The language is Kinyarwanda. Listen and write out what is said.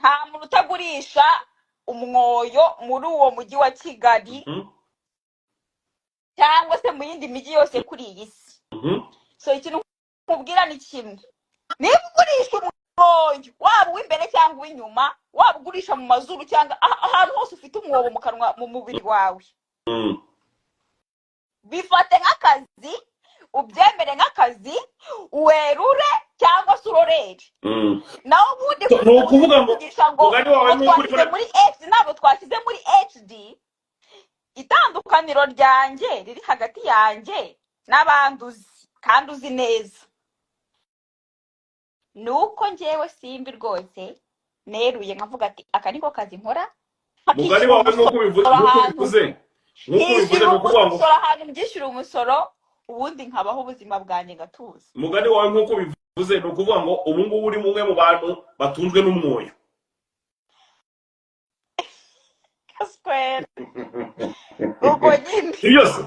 Nta muntu utagurisha umwoyo muri uwo mujyi wa Kigali cyangwa se mu yindi mijyi yose kuri iyi si. So ikintu nkubwira ni kimwe: niba ugurisha umwoyo, waba uw'imbere cyangwa uw'inyuma, waba ugurisha mu mazuru cyangwa ahantu hose ufite umwobo mu kanwa, mu mubiri wawe, bifate nk'akazi, ubyemere nk'akazi, werure cyangwa se urorere. Naho ubundi So, ni ukuvuga ngo kuvugisha ngo mugani wawe ngo ni uko uri twashyize muri HD, ntabwo twashyize muri HD. Itandukaniro ryanjye riri hagati yanjye n'abandi uzi kandi uzi neza ni uko njyewe Simbi rwose neruye nkavuga ati: "Aka niko kazi nkora." Mugani Nkakishyura wawe nk'uko umusoro nk'uko ahantu ubivuze, nk'uko ubivuze, nkishyura ni ukuvuga ngo umusoro ahantu mbyishyura umusoro, ubundi nkabaho ubuzima bwanjye ngatuza. Mugani wawe nk'uko ubivuze, ni ukuvuga ngo ubu ngubu uri umwe mu bantu batunzwe n'umwoyo. Kaswera ubwo nyine. Si byose.